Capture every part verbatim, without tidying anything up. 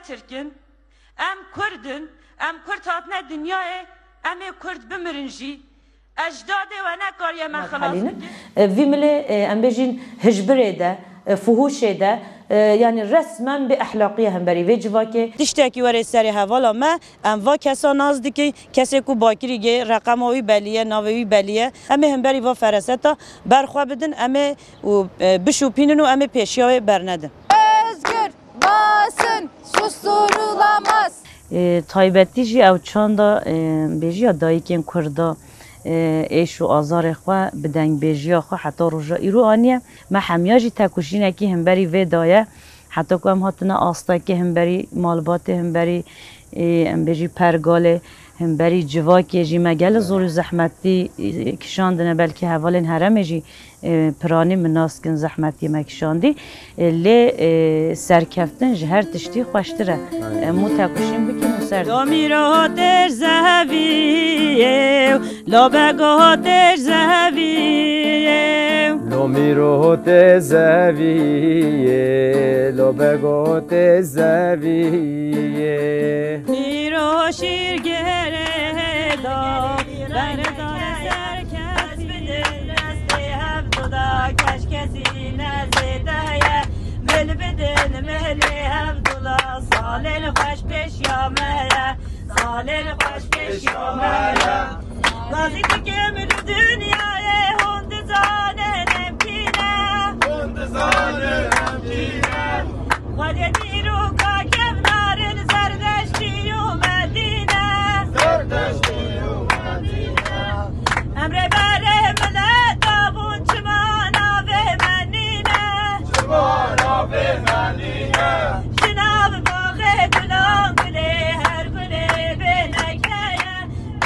Tirk in, em Kurd in, em Kurd hatine dinyayê, em ê Kurd bimirin jî. Ecdadê we nekariye me xilas bikin. E, vî milê, e, em bêjin hijbirê de, e, fuhuşê de, e, yanî resmen bê ehlaqî ye hemberî vê civakê. Tiştekî were serê hevala me, em va kesa nas dikin, kesê ku bakirî gê, reqema wî belî ye, navê wî belî ye. Em ê hemberî va fereseta ber xwe bidin, em ê û, e, bişopînin û em ê pêşiya wê bernedin. Özgür basın, susturulamaz. E, taybetî jî ew çanda, e, bêjiya dayikên Kurda, e, êş û azarê xwe bi dengbêjiya xwe heta roja îro aniye. Me hemiya jî tekoşînekî hemberî vê daye. Heta ku em hatine astekê hemberî malbatê, hemberî, e, em bêjî pergalê, hemberî civakê jî me gelek zor û zehmetî, e, kişandine, belkî hevalên herêmê jî e, piranî min nas kin zehmetiyê me kişandî. E, lê, e, serkeftin ji her tiştî xweştir e. Em mû tekoşîn bikin û ser. Lo mîro têr zeviyê, lo bego têr zeviyê. Lo mîro tê zeviyê, lo bego tê zeviyê. Mîro şîr gerê da, berdare serkeftin. Destê hevdu da, keşkesî nezêde ye. Mil bidin milê hevdu da, salên xweş pêşiya me ye. Salên xweş pêşiya me ye. Gazî dikim li dinyayê, hûn dizanin em kî ne. Hûn dizanin em kî ne. Xwedê dîroka kevnar in, Zerdeştî û Medîne. Zerdeştî û Medîne. Em rêberê mileta bûn, çima navê me nîne? Çima navê me nîne? Ji nav baxê dilan gulê, her gulê bênek heye.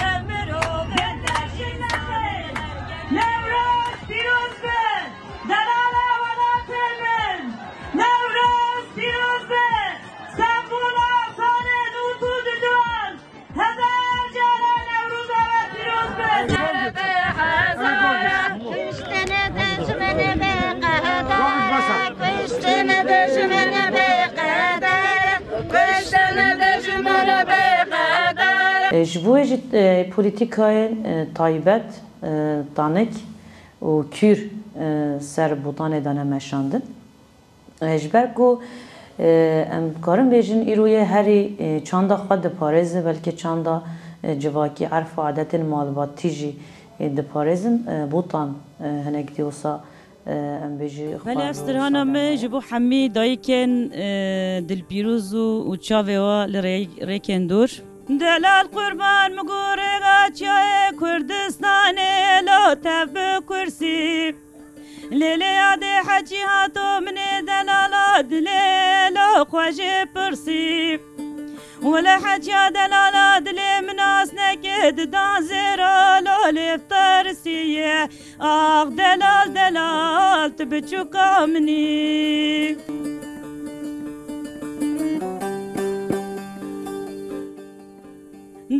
Em mirovên derşîn salê. Newroz pîroz be! Delala welatê min! Newroz pîroz be! Sembûla salê nû û diduan! Hezar caran Newroza we pîroz be! Kuştene dejmene be qehedar, kuştene dejmene be qehedar, kuştene dejmene be qehedar. E, ji bo wê jî, e, polîtîkayên, e, taybet, e, tanik û kûr, e, ser Botanê dane meşandin. E, ji ber ku, e, em karin bêjin îro yê herî, e, çanda xwe diparêze, belkî çanda, e, civakî, erf û adetên malbatî jî, e, diparêzin, e, Botan, e, hinek dî wisa, e, em bêjî xwe. Belê, ev strihana me ji bo hemî dayikên, e, dilpîroz û, û çavê wa li rê-, rêkên dor. Delal qurban min gorê çiyayê Kurdistanê, lo tev bi kursî. Lê lê yadê heçî hato minê delala dilê, lo xwe jê pirsî. Wele heçiya delala dilê min nas neke, didan zêra, lo lê tirsî ye. Ax delal, delal, tu biçûka min î.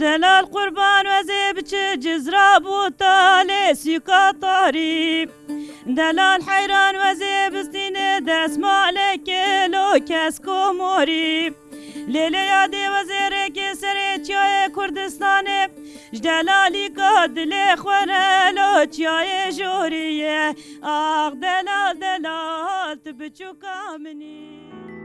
Delal qurban wezê biçe Cizra bû talê sûka tarî. Delal heyran wezê bistîne desmalekê, lo kes komorî. Lê lê yadê wezê rêkê serê çiyayê Kurdistanê, ji delalîka dilê xwe re, lo çiyayê jorî ye. Ax delal, delal, tu biçûka min î.